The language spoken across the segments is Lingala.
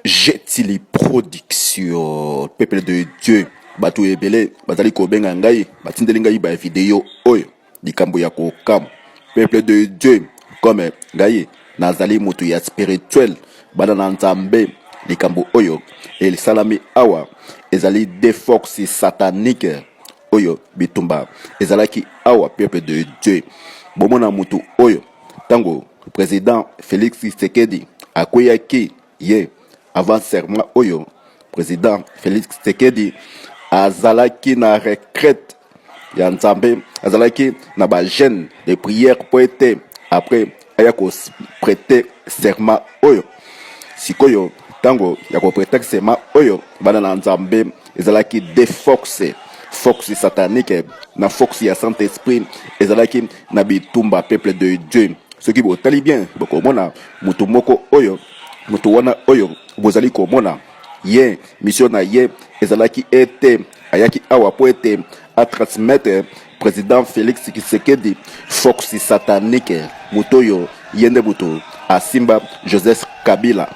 Jetili Production, peuple de Dieu, bato ebele bazali kobenga ngai, batindeli ngai ba video oyo likambo ya kokamwa. Peuple de Dieu, comme ngai nazali moto ya spirituel, bana na Nzambe, likambo oyo esalami awa ezali deux forces sataniques oyo bitumba ezalaki awa, peuple de Dieu. Bomona moto oyo ntango président Félix Tshisekedi akweyaki ye avant serment oyo, président Félix Tshisekedi azalaki na retraite ya Nzambe, azalaki na ba jeûne de prière po ete après aya koprêter serment oyo. Sikoyo ntango ya koprêter serment oyo, bana na Nzambe, ezalaki deux forces, force satanique na force ya Saint-Esprit ezalaki na bitumba. Peuple de Dieu, soki botali bien, bokomona motu moko oyo, motu wana oyo bozali komona ye, mission na ye ezalaki ete ayaki awa po ete atransmettre président Félix Tshisekedi force satanique. Moto oyo, ye nde moto asimba Joseph Kabila,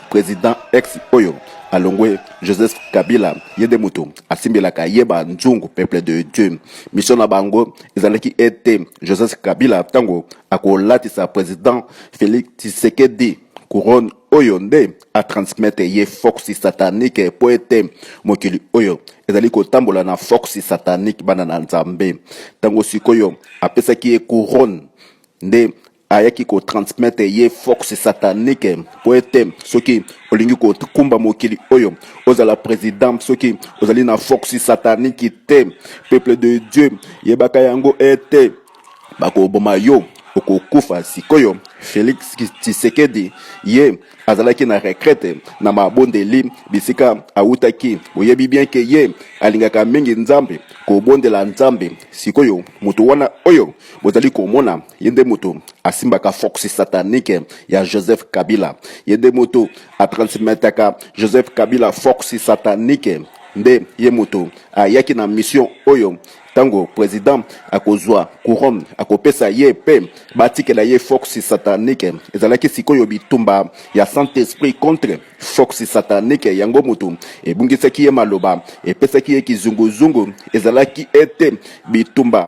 président ex oyo alongwe, Joseph Kabila, ye nde moto asimbelaka ye banzungu. Peuple de Dieu, mission na bango ezalaki ete Joseph Kabila, ntango akolatisa président Félix Tshisekedi couronne oyo, nde atransmettre ye force satanique, po ete mokili oyo ezali kotambola na force satanique. Bana na Nzambe, ntango sikoyo apesaki ye couronne, nde ayaki kotransmettre ye force satanique, po ete soki olingi kokumba mokili oyo, ozala président, soki ozali na force satanique te, peuple de Dieu, yebaka yango ete bakoboma yo, okokufa. Sikoyo Félix Tshisekedi, ye azalaki na retraite na mabondeli bisika awutaki. Boyebi bien ke ye alingaka mingi Nzambe, kobondela Nzambe. Sikoyo moto wana oyo bozali komona, ye nde moto asimbaka force satanique ya Joseph Kabila, ye nde moto atransmetaka Joseph Kabila force satanique. Nde ye moto ayaki na mission oyo, ntango président akozwa couronne, akopesa ye mpe batikela ye force satanique. Ezalaki sikoyo bitumba ya Saint-Esprit contre force satanique. Yango moto ebungisaki ye maloba, epesaki ye kizunguzungu. Ezalaki ete bitumba,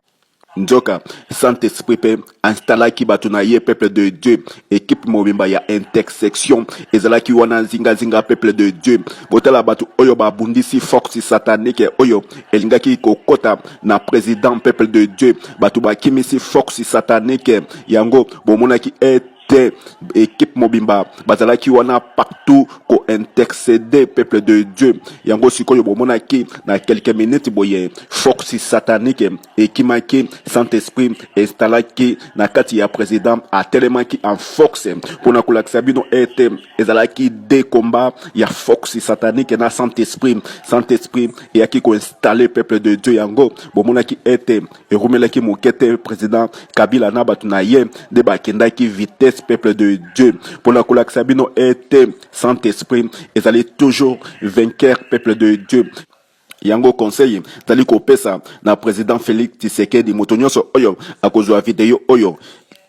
nzoka Saint-Esprit mpe installaki bato na ye. Peuple de Dieu, équipe mobimba ya intersection ezalaki wana zingazinga. Peuple de Dieu, botala bato oyo babundisi force satanique oyo elingaki kokɔta na président. Peuple de Dieu, bato bakimisi force satanique yango. Bomonaki ete équipe mobimba bazalaki wana partout kointercéder. Peuple de Dieu, yango sikoyo bomonaki na quelques minutes boye, force satanique ekimaki. Saint-Esprit installaki na kati ya président, atelemaki en force mpona kolakisa bino ete ezalaki deux combat ya force satanique na Saint-Esprit. Saint-Esprit eyaki koinstaller. Peuple de Dieu, yango bomonaki ete erumelaki moke te, président Kabila na bato na ye nde bakendaki vitesse. Peuple de Dieu, mpona kolakisa bino ete Saint-Esprit ezali toujours vainqueur. Peuple de Dieu, yango conseil ezali kopesa na président Félix Tshisekedi. Moto nyonso oyo akozwa video oyo,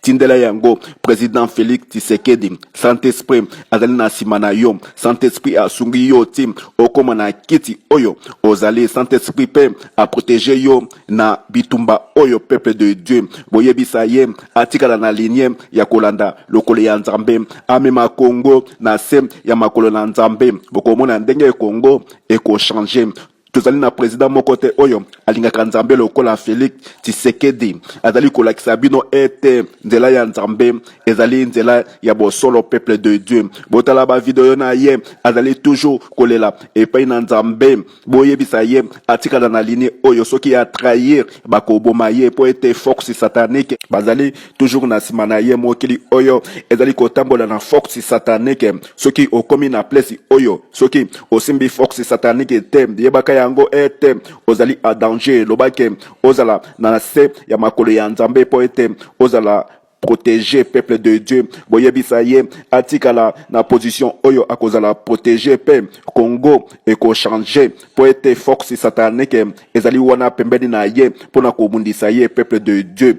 tindela yango président Félix Tshisekedi. Saint-Esprit azali na nsima na yo. Saint-Esprit asungi yo ti okóma na kiti oyo ozali. Saint-Esprit mpe aprotéger yo na bitumba oyo. Peuple de Dieu, boyebisa ye atikala na ligne ya kolanda lokolo ya Nzambe, amema Kongo na se ya makolo na Nzambe. Bokomona ndenge Kongo ekochanger. Tozali na président moko te oyo alingaka Nzambe lokola Félix Tshisekedi. Azali kolakisa bino ete nzela ya Nzambe ezali nzela ya bosolo. Peuple de Dieu, botala bavideo na ye, azali toujours kolela epai na Nzambe. Boyebisa ye atikala na ligne oyo. Soki atrahir, bakoboma ye, mpo ete force satanique bazali toujours na nsima na ye. Mokili oyo ezali kotambola na force satanique. Soki okomi na place oyo, soki osimbi force satanique te, yebaka yango ete ozali en danger. Lobake ozala na se ya makolo ya Nzambe mpo ete ozala protégé. Peuple de Dieu, boyebisa ye atikala na position oyo, akozala protégé mpe Congo ekochanger, mpo ete force satanique ezali wana pembeni na ye mpona kobundisa ye. Peuple de Dieu.